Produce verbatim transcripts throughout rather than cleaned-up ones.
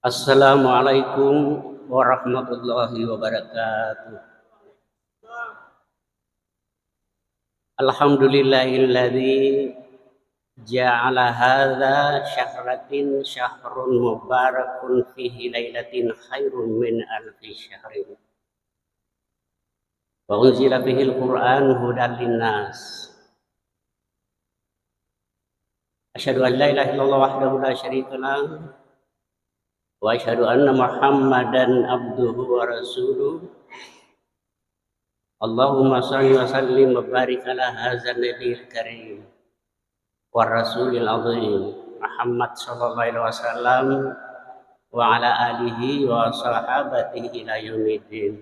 Assalamualaikum warahmatullahi wabarakatuh. Alhamdulillahilladzi ja'ala hadza syahratin syahrun mubarakun fihi lailatin khairun min alfi syahrin. Wa unzila fihil Qur'an hudan linnas. Asyhadu an la ilaha illallah wahdahu la syarika lah. Wa asyhadu anna Muhammadan abduhu wa rasuluh. Allahumma shalli wa sallim wa barik ala hadzan nabiyil karim wa rasulil azim Muhammad sallallahu alaihi wasallam wa ala alihi wa sahabatihi ila yaumiddin.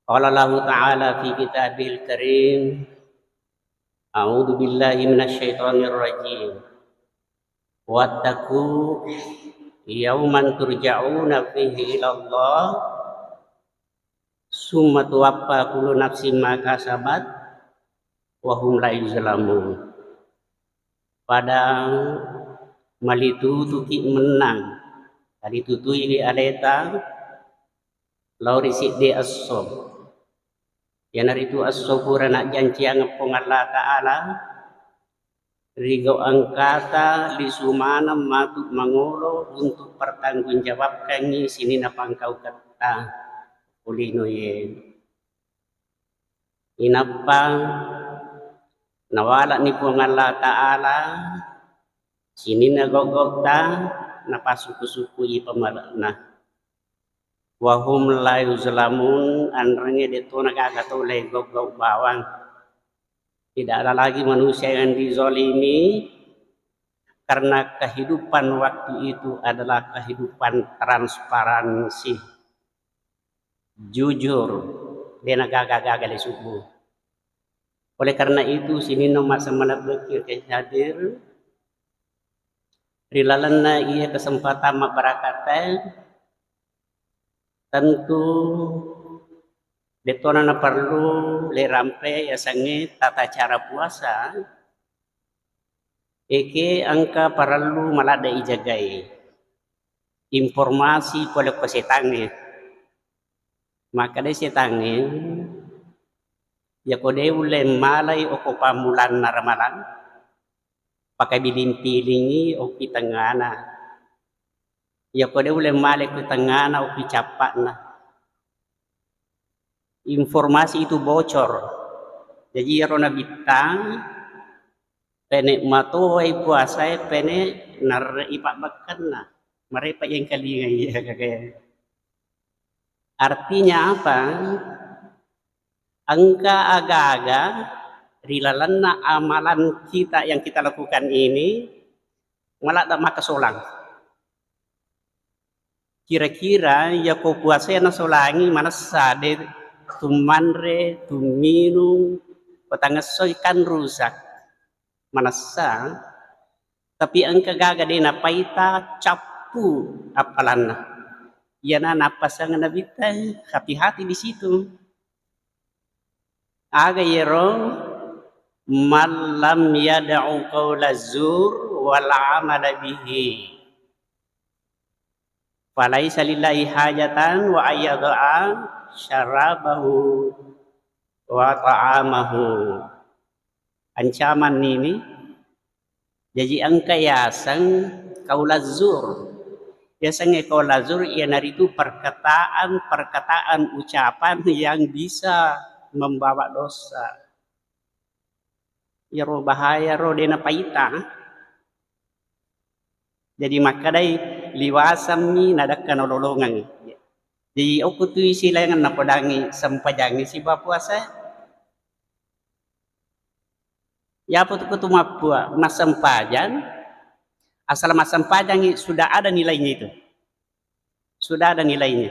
Qala Allahu ta'ala fi kitabihil karim, a'udzu billahi minasy syaithanir rajim. Wattaqu yauman turja'una fihi ilallah, summa tuwaffa kullu nafsin ma kasabat, wa hum la yuzlamun. Pada malitutuki mennang, talitutui aleta, lao ri siddi esso. Iyanaritu esso pura najjanciang Puang Allah Ta'ala, rigau engkata lisu maneng matu mangolo untuk pertanggungjawabkangngi sininna pangkauketta ulinoye. Inappa nawalani Puang Allah Ta'ala sininna gau-gautta napassuku-sukui pamale'na. Wa hum la yuzlamun, anrengnge de'tona gaga tau laigau-gau bawang. Tidak ada lagi manusia yang dizalimi, karena kehidupan waktu itu adalah kehidupan transparansi, jujur, de'na gaga-gaga le subbu. Oleh karena itu, sininna umma' sammalebbe'ki hadir ri lalenna iya kesempatan mabbarakata, tentu de'tona naparlu le rampe yasengnge tata cara puasa, eke engka parellu maladde ijagai. Informasi pole ko setangnge. Makkeda setangnge, yako de' ulle malai oko pammulanna Ramalang, pakabiling-pilingngi okki tengngana. Yako de' ulle male ku tengngana okki cappa'na. Informasi itu bocor. Jaji iyaro nabitta, pene' matoai puasae, pene' narre'i pabbekkenna. Marepa' yengkalingai iya gagae. Artinya apa? Engka aga-aga ri lalenna amalan kita yang kita lakukan ini maladde' makkasolang. Kira-kira yako puasae nasolangi manessa de' tummanre, tumminung, petangessoi kan rusak. Manessa, tapi engka gaga de' napaita cappu appalanna. Iyana nappasang nabitta, hati-hati di situ. Aga iyaro, "Man lam yada'u qaula zur wal amala bihi, falaisa lillahi hajatan wa ayyada'a syarabahu wa ta'amahu." Ancaman nini, jaji engka yaseng qaulaz zur. Yasengnge qaulaz zur iyanaritu perkataan-perkataan ucapan yang bisa membawa dosa. Iyaro bahaya ro de' napaita. Jadi makkedai liwasammi nadakka nololongeng. Jadi okko tui silaingeng napodangi sempajangngi siba puasa. Yapo tu kutu mappua, massempajang, asal massempajangngi sudah ada nilainya itu. Sudah ada nilainya.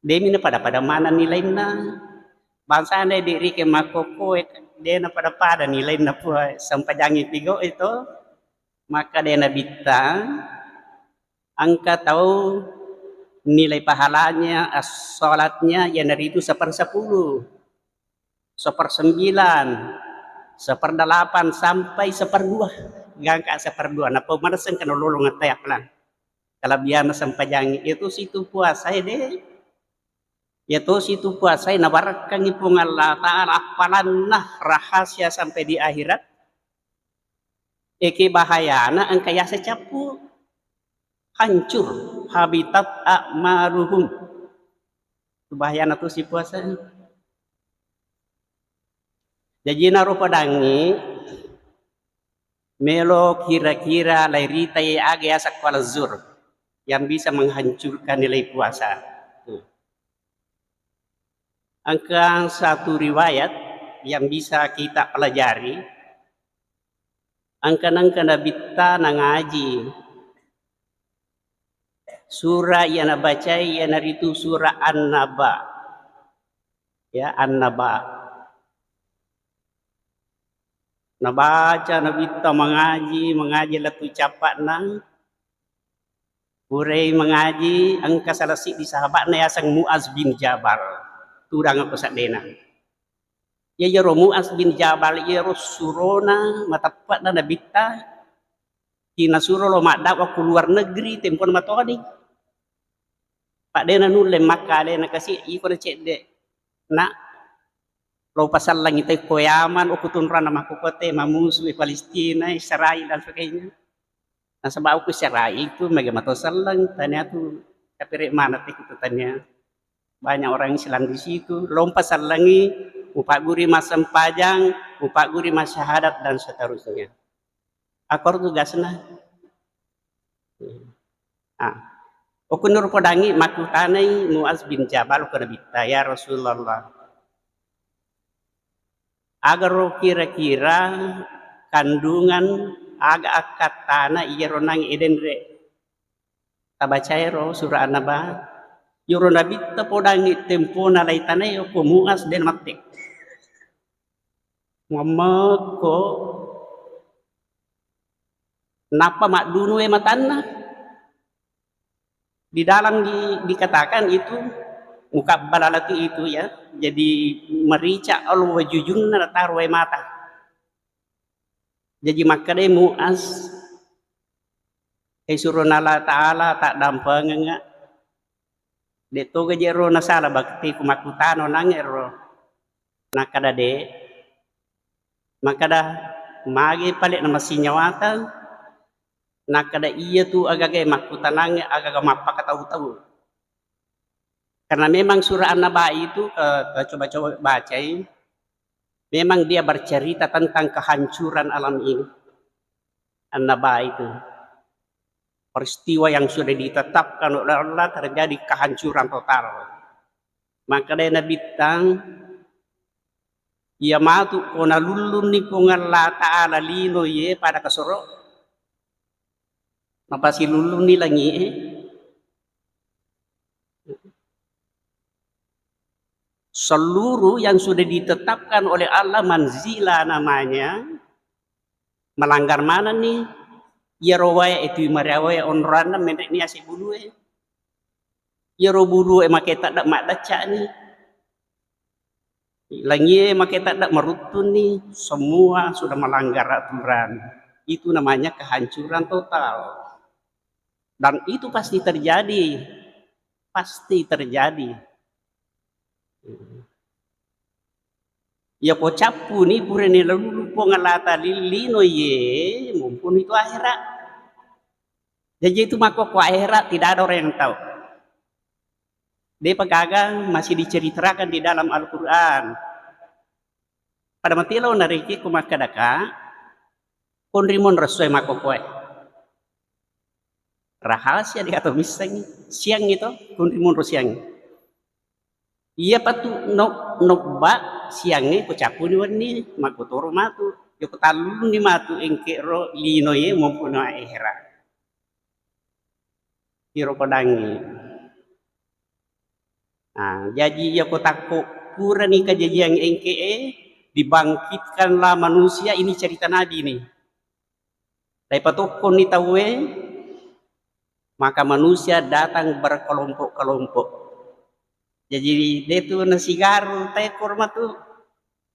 De'mi napada-pada maneng nilainna. Bangsana idi' rike makkokkoe, de' napada-pada nilainna pua sempajangngi pigau itu. Maka de' nabitta, engka tau nilai pahalanya, as-salatnya, iyanaritu sepersepuluh, sepersembilan, seperdelapan, sampai seperdua. gangka seperduanna, napau manesseng kana lolong attae appalang. Kalabianna sempajangnge, iyatosi tu puasae de. Iyatosi tu puasae nabarakkangngi Puang Allah Ta'ala appalanna rahasia sampai di akhirat. Eke bahayana engka yaseng cappu, hancur, habitat a'maluhum. Tu bahayana tu si puasa. Jaji naro padangngi melo kira-kira lairitai aga yaseng kuala zur yang bisa menghancurkan nilai puasa. Tuh. Engka satu riwayat yang bisa kita pelajari. Engka-, engka Nabitta nangaji sura iya nabacai iyanaritu sura An-Naba. Ya, An-Naba. Nabaca Nabitta mangaji, mangaji lettu cappa'na. Purai mangaji, engka salah siddi sahaba'na yaseng Muaz bin Jabal. Tudang ko seddena. Iya, iyaro Muaz bin Jabal, iyaro surona mateppe'na Nabitta, kinasuro lo maddakwah ku luar negeri, tempona matoni. Padena nulle makka alena kasi, iko na cedde. Nak, lo pasallangi te ko Yaman, okko tunrana makkokote, mamusu e Palestina, Israel dan sebagainya. Nasaba okko Israel itu mega mato selleng, tania tu kapere mana te kutu tania. Banyak orang Islam di situ, lompa sellengi, mupagguri massempajang, mupagguri masyahadat dan seterusnya. Akor tugasna. Ah. Okko nuru podangi makkutanai Muaz bin Jabal ko Nabitta, "Ya Rasulullah, agaro kira-kira kandungan aga akkattana iyaro nang edenre tabacaero sura An-Naba?" Yoro Nabitta podangi tempona laitanai okko Muaz de mate. Muammekko nappa maddunu e matanna. Di dalam di-, dikatakan itu mukabbalalatu itu ya. Jadi merica olo wajujunna nataro wae mata. Jaji makkedai Muaz, "E surona Allah Ta'ala, taddampengengnga. De toga je ro nasala baktiku makkutano nangnge ro." Nakkada, "De." Makkada, "Magi pale na masinyawata?" Nakkada, "Iya tu agaga makkutanangnge agaga mappakatau-tau." Karena memang surah An-Naba itu, eh, coba-coba bacai, memang dia bercerita tentang kehancuran alam ini. An-Naba itu. Peristiwa yang sudah ditetapkan oleh Allah terjadi kehancuran total. Maka dari Nabi tang, iya matu ko nalullunni Puang Allah Ta'ala lino ye pada kasoro. Napasilullunni langi e. Seluruh yang sudah ditetapkan oleh Allah manzila namanya, melanggar mana nih? Iyaro wae itu mariawae onroanna menre ni ase bulu e. Iyaro bulu e make tadda maddaccani. Langie make tadda maruttunni, semua sudah melanggar aturan. Itu namanya kehancuran total. Dan itu pasti terjadi. Pasti terjadi. Iya ko cappuni purani lalu Puang Allah Ta'ala lino ye, mumpuni tu akhirat. Jadi itu mako ko akhirat tidak ada orang yang tahu. Depa gaga masih diceritakan di dalam Al-Quran. Pada mati lo nariki ko makkadaka, konri monro soe mako koe. Rahasia de gato missengngi. Siang itu, konri monro siang. Iya patu no-, nobba siangnge ko cappuni wenni, makkotoro matu. Joko talluni matu engke ro lino ye mumpuni akhirat. Iro padangi. Nah, jaji iya ko takko purani kejadian engke e, dibangkitkanlah manusia, ini cerita Nabi nih. Dai patokkonni tauwe, maka manusia datang berkelompok-kelompok. Jadi detu nasigaru tae kormatu.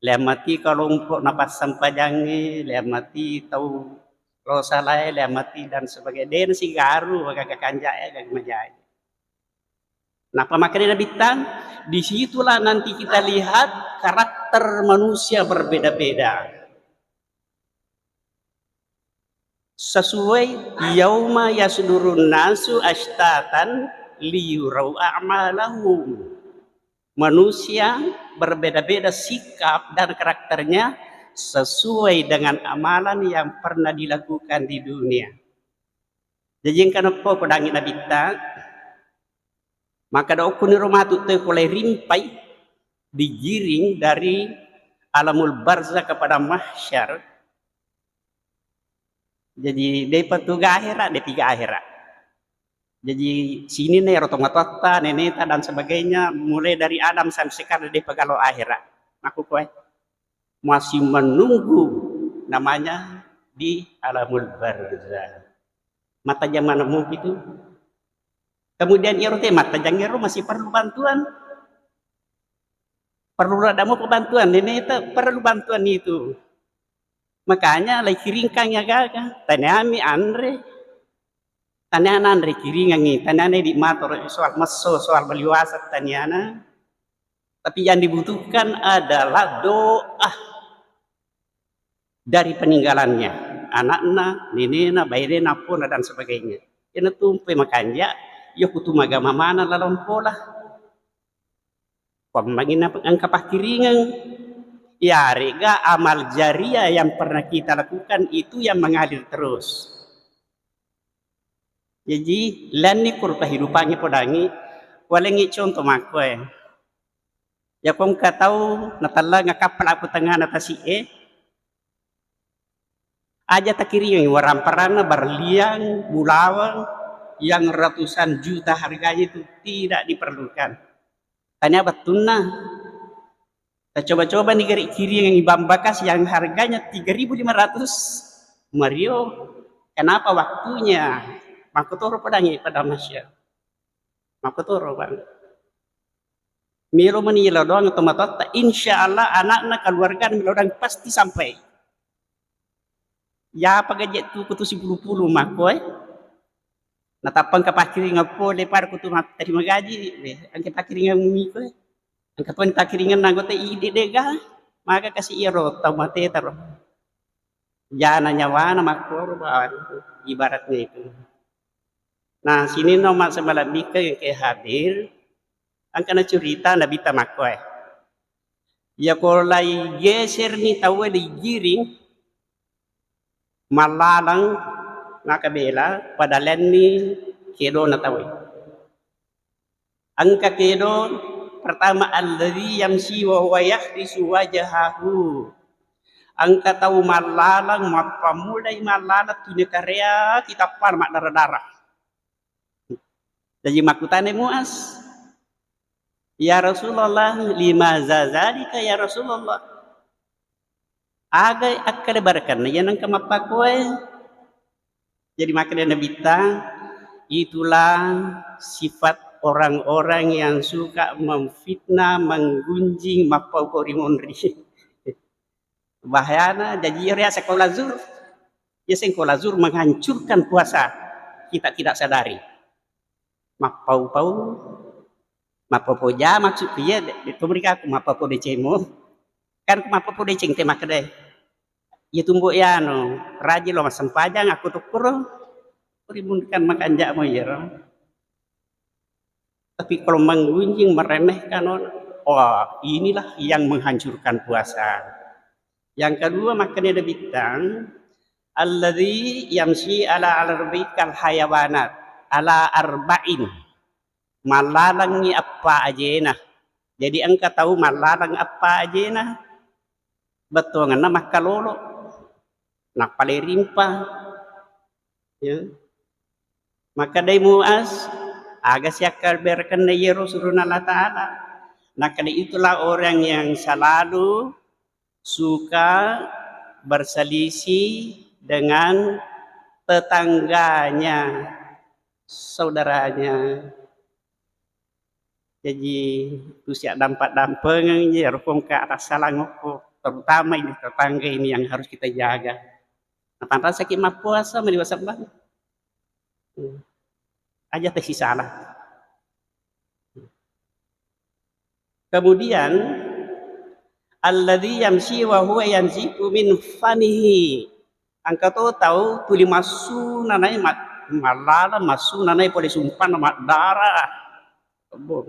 Leammati kelompok napassempajangnge, leammati tau Lo salae, le mati dan sebagainya. De' nasigaru gaga kanja'e, gaga majae. Napa makkeda Nabitta, disitulah nanti kita lihat karakter manusia berbeda-beda. Sesuai, yauma yasdurun nasu ashtatan liyurau a'malahum. Manusia berbeda-beda sikap dan karakternya sesuai dengan amalan yang pernah dilakukan di dunia. Jaji engka nappa podangi Nabitta, makkeda okkoniro matu tau ko lai rimpai, digiring dari alamul barzah kepada mahsyar. Jadi, de'pa tu ga ahera, de'pi ga ahera. Jadi, sininna ero tomatoatta, neneta dan sebagainya, mulai dari Adam sampai sekarang de'pa galo ahera. Makkukkue, masih menunggu namanya di alamul barzah. Mattajang maneng mupi tu. Kemudian ero te mattajang ero masih perlu bantuan. Perlu ada mau bantuan, neneta perlu bantuan itu. Makanya lai kiringkang ya gaga, taniami anre. Taniana anre kiringangi, taniana di mator soal messo, soal baliwasa taniana. Tapi yang dibutuhkan adalah doa dari peninggalannya, anakna, nenena, bainena, pona, dan sebagainya. Ena tumpe makanja, yo kutu magama mana lalompola. Pemmanginna engka pakkiringeng. Yarega amal jariah yang pernah kita lakukan itu yang mengalir terus. Jaji, lenni kuru kehidupangnge podangi, walengngi contoh makkoe. Yako engka tau natellanga kappala ku tengngana tasi'e, aja takiringi waramparanna, berlian, bulawang yang ratusan juta harganya itu tidak diperlukan. Tania bettunna. Tacoba-coba ni gari kiringi bang bekas yang harganya tiga ribu lima ratus. Mario, kenapa waktunya? Makkotoro podangi pada masyarakat. Makkotoro, Bang. Melo mani lo doang tomatoatta, insya Allah anakna keluarga melo doang pasti sampai. Yapa gaji tu kutu sipulu-pulu makkoe. Natappa engka pakkiringeng pole pada kutu matterima gaji, eh, engka pakkiringeng miko, eh. Engka pun pakkiringeng anggota ide dega, maka kasi iyaro tau mate taro. Jana nyawana makkoro bawang, ibaratnya itu. Nah, sininna umma semalabbikeng ke hadir, engka nacurita Nabitta makkoe. Yako lai geserni tauwe digiring, mallaleng nakabela pada lenni kedona tauwe. Engka kedo pertama, alladzi yamsi wa huwa yahrisu wajhahu. Engka tau mallaleng, mappammulai mallaleng tuna karea kitappana maddara-dara. Jaji makkutana Muaz, "Ya Rasulullah, lima zadzalika ya Rasulullah?" Aga akkalebarekenna iya nengka mappakoe? Jadi makkeda Nabitta, itulah sifat orang-orang yang suka memfitnah, menggunjing, mappau-pau ri monri. Bahayana, jaji iya riaseng qaulaz zur. Iya seng qaulaz zur menghancurkan puasa. Kita tidak sadari. Mappau-pau, mappau-pau ja maksudku iya, de-, de-, to mrikaku mappau-pau decengmu. Kan mappau-pau deceng te makkeda. Iya tumbo iyanu, rajin lo massempajang, aku tukkuro. Rimunkan makanja'mu iyaro. Tapi kalau menggunjing, meremehkan orang, wah, inilah yang menghancurkan puasa. Yang kedua, makkeda Nabitta, alladzi yamsi ala arba'i kal hayawanat, ala arba'in. Mallalengngi eppa ajena. Jadi engka tau mallaleng eppa ajena, bettuangenna makkalolo. Nappa le rimpa. Ya. Makkedai Muaz, aga siakkaberakenna iyaro surona Allah Ta'ala? Nakkeda, itulah orang yang selalu suka berselisih dengan tetangganya, saudaranya. Jaji, tusi addampa-dampengeng je, ero ko engka tassalang okko, terutama ini tetangga ini yang harus kita jaga. Natanrasaki mappuasa mani wasebbang. Aja tesi salah. Kemudian, alladzi yamshi wa huwa yanzifu min famihi. Engka to tau tuli massu nanai ma-, mallala massu nanai pole sumpanna maddara. Kebbo.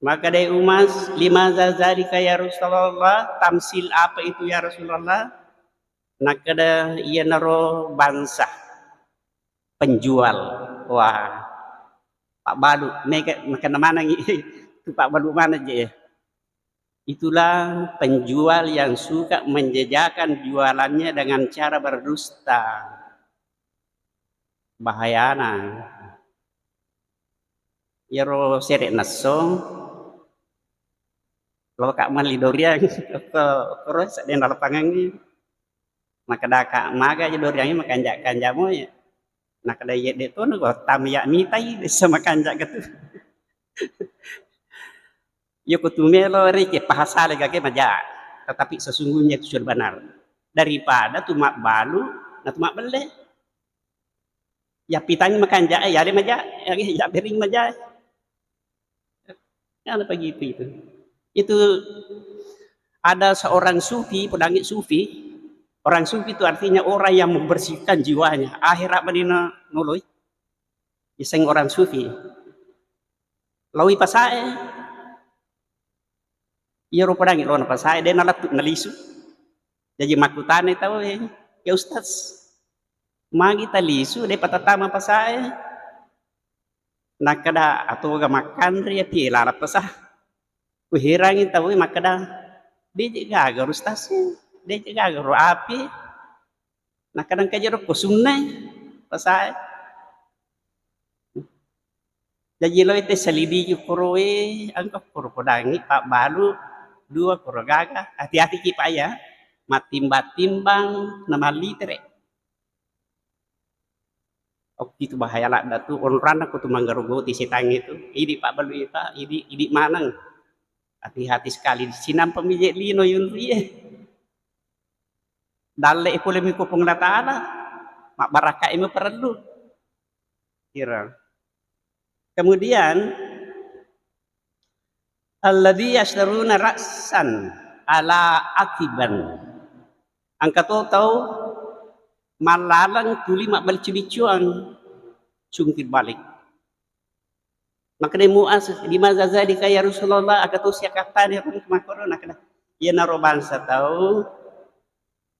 Maka dai Umas, "Limaza zalika ya Rasulullah? Tamsil apa itu ya Rasulullah?" Nakkeda, "Iyanaro bangsa penjual." Wah, pabbalu, mega makenna manengngi tu pabbalu maneng je. Itulah penjual yang suka menjajakan jualannya dengan cara berdusta. Bahayana. Iyaro sere' nesso, loka' melli doriang, okko, okkoro seddena lapangengngi. Makkedaka, "Maga je doriangnge makanja'-kanja' moe." Nakkeda, "Iye de' tona ko tamiya mitai, dessa makanja' gatu." Yoko tumelo reke pahasale gake maja, tetapi sesungguhnya itu sudah benar. Daripada tu mabbalu na tu mabbelle. Yappitangngi makanja', eh, yale maja, eh, yabbering maja. Kan begitu itu. Itu ada seorang sufi, pedangi sufi. Orang sufi itu artinya orang yang membersihkan jiwanya. Akhirat manina noloi. Iseng orang sufi. Laoi pasae. Iyaro pedangi lona pasae, de' nalettu nalisu. Jaji makkutanai tauwe, "Ya Ustaz, magi talisu de' patattama pasae?" Nakkeda, "Atoga makkanre iya pie laleng pasa." Kuherangi tauwe makkeda, "De' je gaga ro Ustaz, de' je gaga ro api." Nakkeda, "Engka jero ko sunnai pasae." Jaji loi te selidiki koroe, engka koro podangi pabbalu dua koro gaga, hati-hatiki Pak ya, mattimbang-timbang na mallitere. Okkitu bahaya ladda tu, onranna ko tu manggarogoti setangnge tu, idi pabbalu ita, idi, idi maneng. Hati-hati sekali, sinampa mije lino yunrie. Dalle pole mi ko Puang Allah Ta'ala, mabbarakkai maparellu. Kira. Kemudian, alladzi yastaruna ra'san ala aqiban. Engka to tau mallaleng tuli mabbeccu-beccuang, jungkir balik. Makkeda Muaz, "Limaza zalika ya Rasulullah?" Aga to siakkattani ro makkoro, nakkeda, "Iyanaro bangsa tau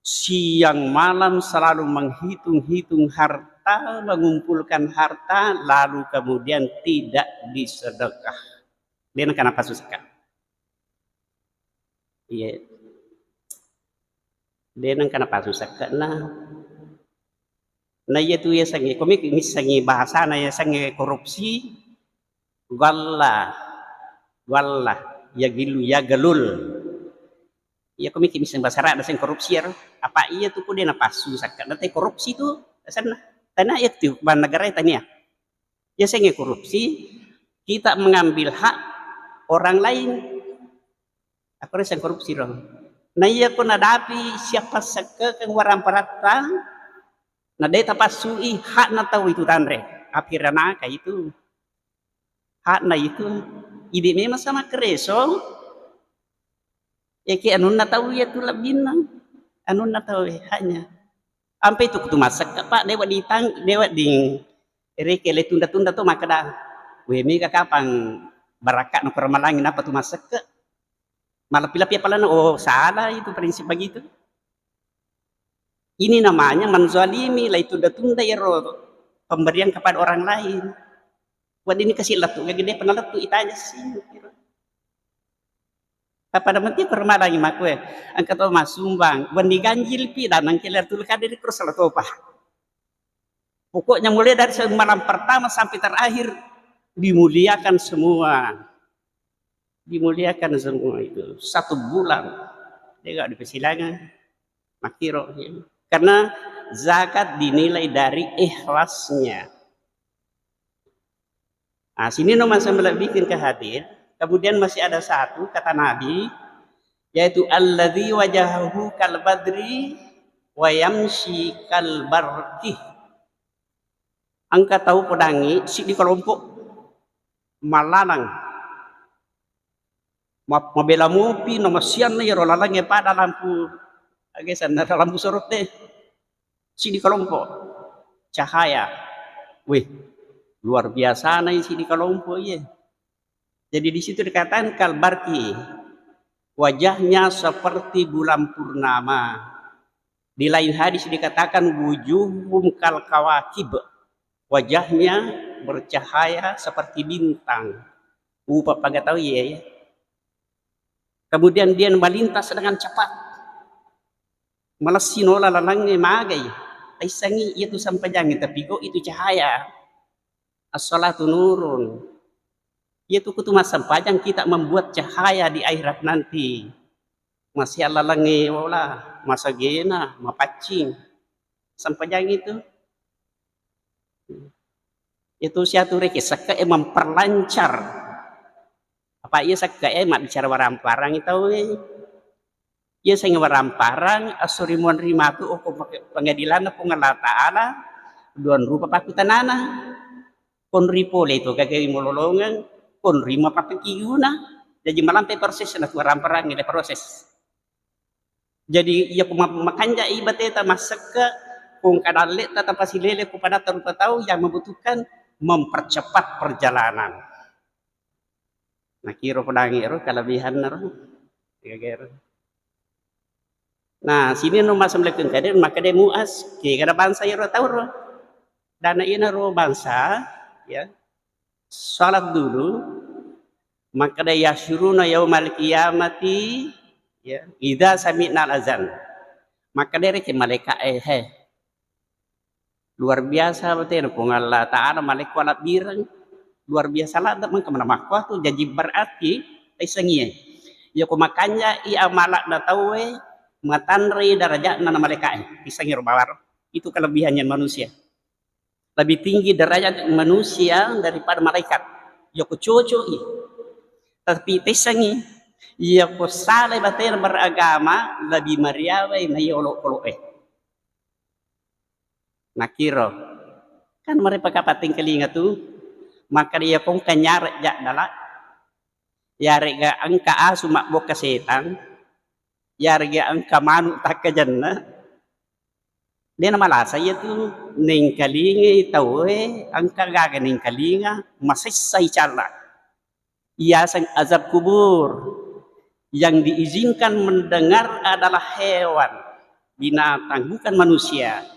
siang malam selalu menghitung-hitung harta, mengumpulkan harta, lalu kemudian tidak disedekah." De' nengka napasu sekka. Iya. De' nengka napasu sekka na. Na iya tu yasengnge, ko mi-, missengngi bahasana yasengnge korupsi, ghalla, ghalla, yaghillu, yaghlul. Iya ko miki misseng bahasa Arab, seng korupsi ero. Apa iya tu ko de' napassu sakka, na te korupsi tu asenna. Tania iya tu bang negara tania. Yasengnge korupsi, kita mengambil hak orang lain. Akkoro seng korupsi ro. Na iya ko nadapi siapassekkekeng waramparatta, na de' tapassui hakna tau itu tanre. Apiranaka itu. Hakna itu. Idi memang sama kereso. Eke anunna tau iya tu lebbinna. Anunna tau, eh, haknya. Ampe itu tu massekke, Pak, de' wedding tang-, de' wedding reke le tunda-tunda to makkeda, "We, mega kapang barakka no ko ramalangi napa tu massekke?" Malebbi-lebbi apalana, oh, salah itu prinsip begitu. Ini namanya menzalimi, lai tunda-tunda ero pemberian kepada orang lain. Wedding kasi lettu, gede pernah lettu itanya sih. Apa namanya ko ramalangi makkue, engka to massumbang, wedding ganjil pi dan engka le tu kadiri terus salah topa. Pokoknya mulai dari se-, malam pertama sampai terakhir dimuliakan semua. Dimuliakan semua itu. Satu bulan. Dia gak dipesilangan. Makiro, ya. Karena zakat dinilai dari ikhlasnya. Nah, sini nomor sembilan bikin ke hadir. Kemudian masih ada satu kata Nabi, yaitu, "Alladzi wajahuhu kal badri Wa yamshi kal barqi. Engka tau podangngi siddi kelompok mallalang. Ma-, mabela mopi, na massianna iyaro lalangnge pada lampu, aga senna, lampu sorotte. Siddi kelompok cahaya. Wih, luar biasana siddi kelompok iye. Jadi di situ dikatakan kal barqi, wajahnya seperti bulan purnama. Di lain hadis dikatakan wujuhum kal kawakib, wajahnya bercahaya seperti bintang. Upa pagatau iye, ya. Kemudian dia melintas dengan cepat. Malessi nola lalangnge magai. Taissengi iyatu sampajangnge, tapi kok itu cahaya. As-salatu nurun. Iyatu kutu massempajang kita membuat cahaya di akhirat nanti. Masih lalangnge ola, masagena, mapaccing. Sampajang itu. Itu siatu reke, sekke'e memperlancar. Apa iya sekke'e mabbicara waramparang tauwe. Iya sengnge waramparang, assuri muanri matu okko pengadilanna Puang Allah Ta'ala, duang rupa pakkutanana. Konri pole to gaga mololongeng, konri mapakkiguna. Jaji malampe proses na tu waramparang le proses. Jadi, iya ko ma-, makanjai bateta massekke, ko engka dalletta tapasilele ko padatta rupa tau yang membutuhkan mempercepat perjalanan. Nakiro pedangi ro kelebihan ro. Iya, gero. Nah, sini no masa melekeng kade, makkeda Muaz, kegana bangsa iro tau ro. Dana ina ro bangsa, ya. Salat dulu, makkeda yasyuruna yaumal qiyamati, ya, idza sami'nal azan. Makkeda reke malaika, eh, he. Luar biasa batena Puang Allah Ta'ala malekko alabbireng. Luar biasa ladde mengka mana makkuatu, jaji berarti taisengie. Iya ko makanja i amalakna tauwe, matanrei darajatna na malaikae. Taisengi ro bawaro. Itu kelebihannya manusia. Lebih tinggi derajat manusia daripada malaikat. Iya ko cocok i. Tapi taisengi, iya ko salai batena beragama, lebih mariawai na iya olok-olok e. Nakiro, kan mereka kapatengkalinga tu, makkeda iya ko engka nyarek jaddala, yarega engka asu mabbokka setang, yarega engka manu takkajenna, dena malasa iya tu nengkalingai tauwe, engka gaga nengkalinga, masessai calla. Yaseng azab kubur. Yang diizinkan mendengar adalah hewan, binatang, bukan manusia.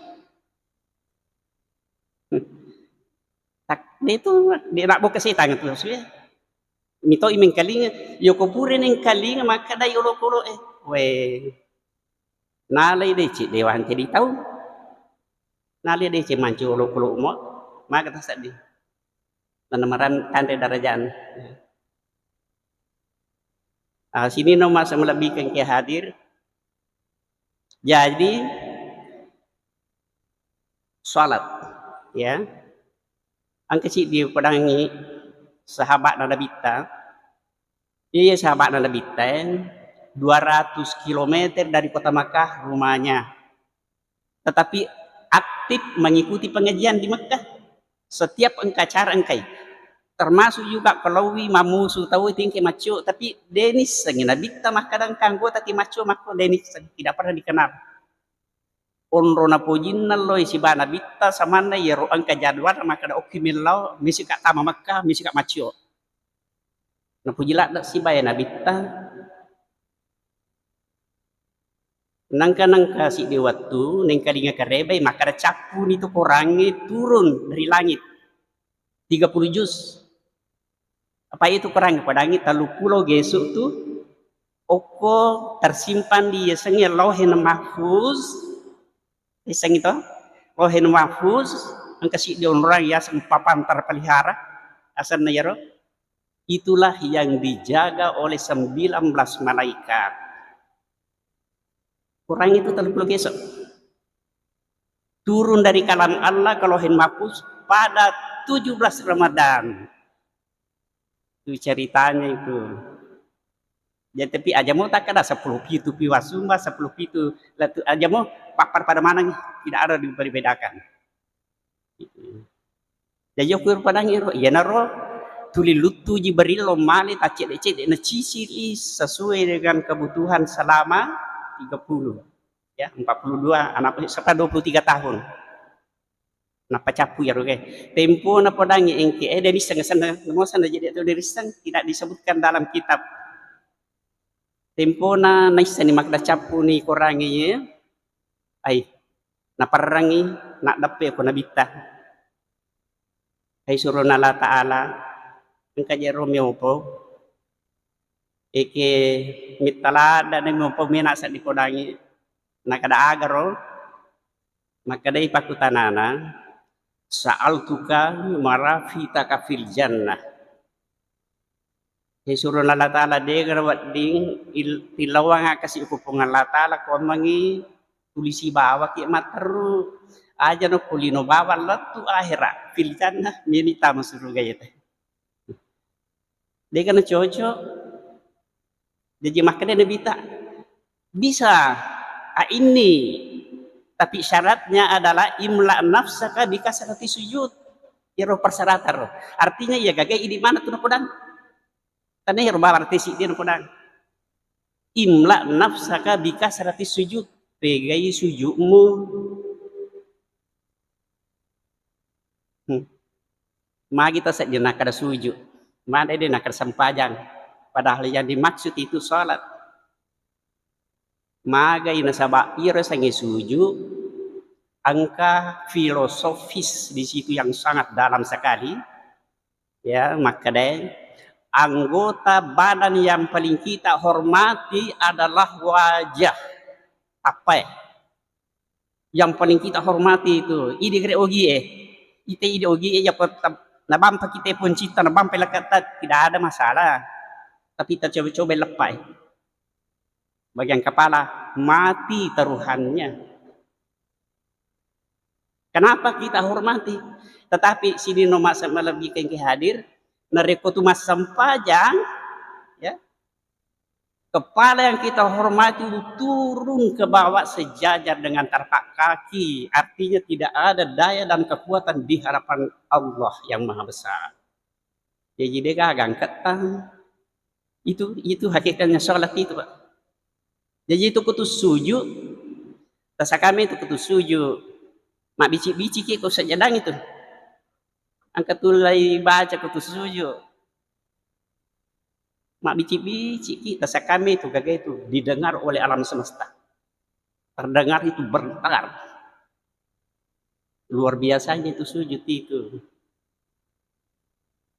Tak, de tu, de nabbo kesetang tu, maksudnya. Mitoi mengkalinga, yoko pure nengkalinga, makkadai olokolo e. We, nalai deceng dewa jadi tau. Nalai deceng mancu olokolo mo, maka tasaddi. Nana maran tanre darajana. Ah, sini no masa melebihkan ke hadir. Jadi, salat, ya. Engka siddi pedangi sahabatna Nabitta. Iya, sahabatna Nabitta, dua ratus kilometer dari kota Makkah rumahnya. Tetapi aktif mengikuti pengajian di Mekah. Setiap engka acara engkai. Termasuk juga kalau wi mammusu tau tingke maccio, tapi denissengi Nabitta makkadang anggota ti maccio makko denissengi, tidak pernah dikenal. Onro napojinna loi siba Nabitta samanna iyaro engka jadwal makkada okki mellau, misika tama Mekah, misika maccio. Napoji ladde sibae Nabitta. Nangka-nangka siddi wettu, nengkalinga karebai, makkada cappuni tu korangnge turun dari langit. Tiga puluh juz. Apa itu korangnge? Padangi telluppulo gesu tu okko tersimpan di yasengnge Lauhil Mahfuz. Yasengnge to? Lauhil Mahfuz, engka siddi onrang yaseng papan terpelihara, asenna yaro. Itulah yang dijaga oleh sembilan belas malaikat. Kurang itu telluppulo gesu. Turun dari kalam Allah ke Lauhil Mahfuz pada tujuh belas Ramadan. Itu ceritanya itu. Jadi, tapi aja mo takkeda seppulo pitu pi wassumba, seppulo pitu lettu, aja mo pappar pada maneng, tidak ada dibedakan. Jaji okko ro padangngi ro, iyanaro tuli luttu Jibril lo male taccedde-cedde, nacicili sesuai dengan kebutuhan selama tiga puluh, ya, empat puluh dua, anak sampai dua puluh tiga tahun. Nappa cappu iyaro ke. Tempona padangngi engke, eh, de nisseng senna, namo senna jadi tu de risseng, tidak disebutkan dalam kitab. Tempona naissani makkeda cappu ni korangi ye. Ai, naperrangi, naddeppe ko nabitta. Hai surona Allah Ta'ala, engka jero miopo, eke mitta ladda ni miopo mena sa dipodangi, nakada agaro, makkedai pakkutanana, "Sa'altuka marafitaka fil jannah." He surona Allah Ta'ala, dega wedding il-, tilawangakasi ko Puang Allah Ta'ala, kuammengi tuli sibawaki matteru. Aja no kulino bawang lettu ahera, fil jannah, meni tama suruga yete. Dega na cocok. Jaji makkeda Nabitta, "Bisa, a inni, tapi syaratnya adalah imla nafsaka bi kasrati sujud." Iyaro persyaratan ro. Artinya iya gaga idi mana tu napodang. Tanna iyaro bawang tesi dia napodang. "Imla nafsaka bi kasrati sujud." Pegai sujudmu. Hmm. Magi tasedding nakkeda sujud, magi de nakkeda sempajang. Padahal yang dimaksud itu salat. Magai nasaba iyaro sangi sujud engka filosofis di situ yang sangat dalam sekali. Ya, makkeda anggota badan yang paling kita hormati adalah wajah. Tappae. Yang paling kita hormati itu, idi gere ogie. Ite idi ogie, ya, nabampa kita poncita, nabampa lekkatta, tidak ada masalah. Tapi kita coba-coba leppai. Bagian kepala, mati taruhannya. Kenapa kita hormati? Tetapi sininna masa malebbi kengki hadir, narekko tu massempajang, ya, kepala yang kita hormati itu turun ke bawah sejajar dengan tapak kaki. Artinya tidak ada daya dan kekuatan di hadapan Allah yang Maha Besar. Jaji de gaga angkettang. Itu, itu hakikatnya sholat itu, Pak. Jaji itu kutu sujud, tasakame itu kutu sujud. Mabbici-biciki ko sajadang itu. Angka tulai baca kutu sujud. Mabbici-biciki, tasakame itu gaga itu didengar oleh alam semesta. Terdengar itu bergetar. Luar biasanya itu sujud itu.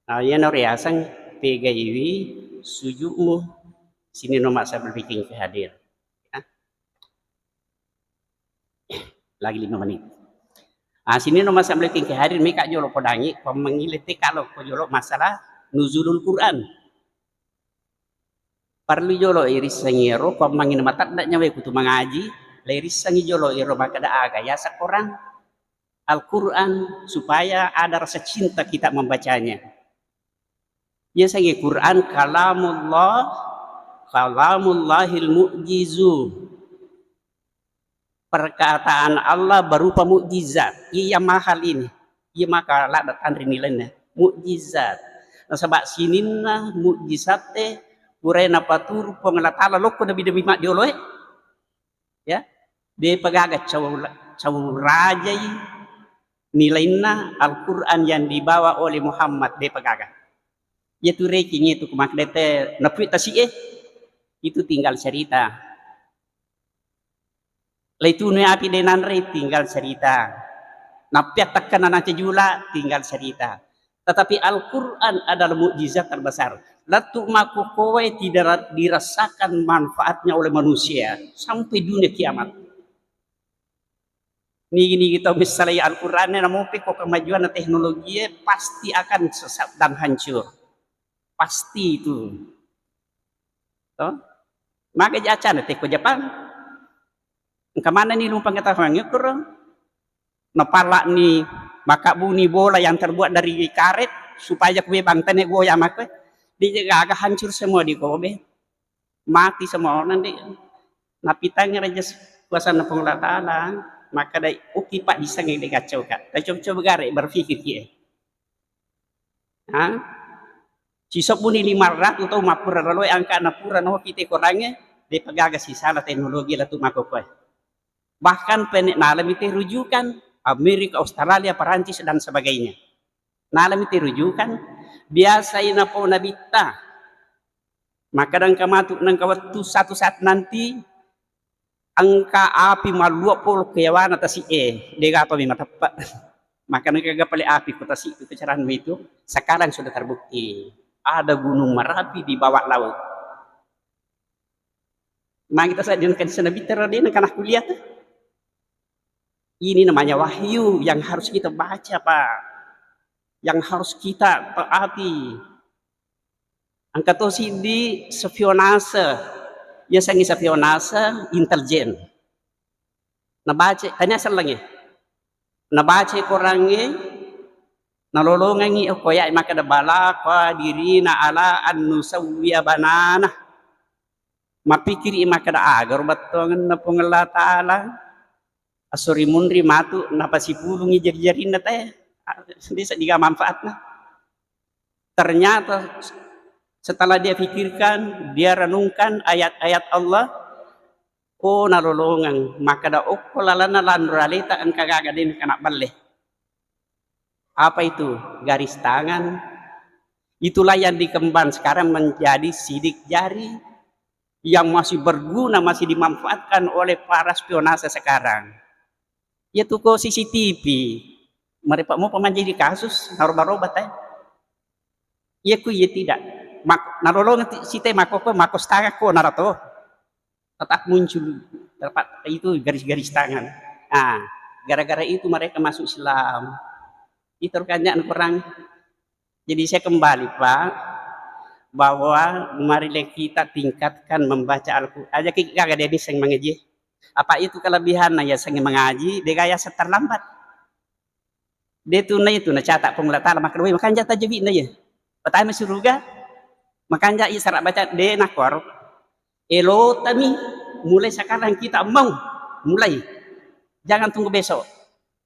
Nah, iyana riaseng pegaiwi sujudmu sininna masa berbikin ke hadir. Ya. Lagi lima menit. Ah, sininna masa berbikin ke hadir, meka jolo podangi, pemengile teka lo ko jolo masalah nuzulul Quran. Parellu jolo irissengi ero, ko ammangi namatedde nyawae kutu mangaji, lairissengi jolo ero makkeda aga yaseng Quran, Al-Quran, supaya ada rasa cinta kita membacanya. Yasengi Quran kalamullah, kalamullahil mu'jizu. Perkataan Allah berupa mukjizat. Iya mahal ini. Iya maka ladda tanri nilainna. Mukjizat. Nasaba sininna mukjizatte purae napaturu Puang Allah Ta'ala lokko nabi-nabi maddioloe. Ya. Depa gaga cau, cau rajai nilainna Al-Quran yang dibawa oleh Muhammad, depa gaga. Iya tu ranking itu kumaklete napui tasi'e. Itu tinggal cerita. Laitunui api de nanre, tinggal cerita. Nappiattakka nanaca jula, tinggal cerita. Tetapi Al-Quran adalah mukjizat terbesar. Lettu makkukkoe tidak ra-, dirasakan manfaatnya oleh manusia sampai dunia kiamat. Nigi-nigi tau missalai Al-Quran, namopi ko kemajuan teknologi, pasti akan sesat dan hancur. Pasti itu. To? Maka jacana teko Jepang. Engka manenni lu pengetahuan kuro. Napalla'ni makabbuni bola yang terbuat dari karet supaya kue bangtane goyang makko. Di gaga hancur semua di Kobe. Mati semua orang, dek. Napitang raja kuasa Puang Allah Ta'ala, maka dai uki pak disang dek kacau kak. Tapi coba-coba gare berpikir ki. Ha? Sisobbuni lima ratus tau mappura raloe angka napura no kita korangnge, de pagaga sisala teknologi latu makokoe. Bahkan pene nalami te rujukan Amerika, Australia, Perancis dan sebagainya. Nalami te rujukan biasa ina pau nabitta. Maka dangka matu nangka wettu satu saat nanti engka api mallua polo ke yawana tasi e, dega apa mi mateppa. Maka nengka pale api ko tasi itu kecaranmu itu sekarang sudah terbukti ada gunung merapi di bawah laut. Magi tasa di nengka sana bittara de nengka kuliah tuh. Ini namanya wahyu yang harus kita baca, Pak. Yang harus kita taati. Engka to siddi spionase. Yasengngi spionase intelijen. Nabaca, tania sellengnge. Nabaca korangnge, nalolongengngi okko ya makkeda bala qadirina ala an nusawwiya banana. Mappikiri makkeda aga ro bettuangenna Puang Allah Ta'ala. Assori munri matu napasipulungi jari-jarinna te. Bisa diga manfaatna. Ternyata setelah dia pikirkan, dia renungkan ayat-ayat Allah, oh nalolongeng, makkeda okko lalanna lanro aleta engka gaga de nengka nabballe. Apa itu? Garis tangan. Itulah yang dikembang sekarang menjadi sidik jari yang masih berguna, masih dimanfaatkan oleh para spionase sekarang. Iya tu ko C C T V, merepa mopa manjadi kasus, naroba-roba te. Iya ku iya tidak. Mak-, nalolong ti-, site makoko, makostanga ko narato. Tetap muncul, tetap itu garis-garis tangan. Ah, gara-gara itu mereka masuk Islam. Itu rukanya kurang. Jadi saya kembali, Pak, bahwa marilah kita tingkatkan membaca Al-Quran. Aja ki gaga dia bisa mengaji. Apa itu kelebihannya ya, seng mengaji, dia gaya terlambat. Dia tu na itu na catat Puang Allah Ta'ala, maka dua makanja tajabi na ya. Pertama suruga, makanja isara baca de nakuaro. Elotami mulai sekarang kita mau mulai. Jangan tunggu besok.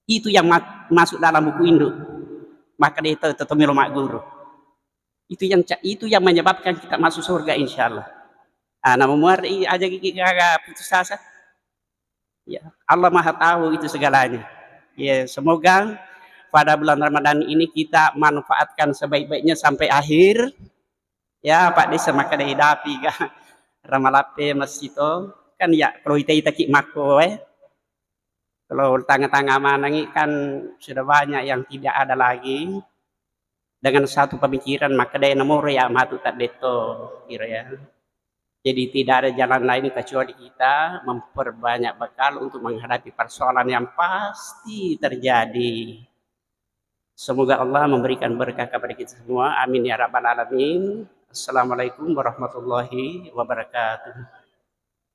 Itu yang ma-, masuk dalam buku induk. Maka dia itu tetap melo mak guru. Itu yang ca-, itu yang menyebabkan kita masuk surga, insya Allah. Ah, namun muar i aja gigi gaga putus asa. Ya, Allah Maha Tahu itu segalanya. Ya, semoga pada bulan Ramadan ini kita manfaatkan sebaik-baiknya sampai akhir. Ya, Pak Desa, maka dari dapi ga ramalape masito. Kan ya, kalau ita-ita ki mako, eh. Kalau tanga-tanga manangi kan sudah banyak yang tidak ada lagi. Dengan satu pemikiran, maka dai namoro ya matu tak deto, kira ya. Jadi tidak ada jalan lain kecuali kita memperbanyak bekal untuk menghadapi persoalan yang pasti terjadi. Semoga Allah memberikan berkah kepada kita semua. Amin ya rabbal alamin. Assalamualaikum warahmatullahi wabarakatuh.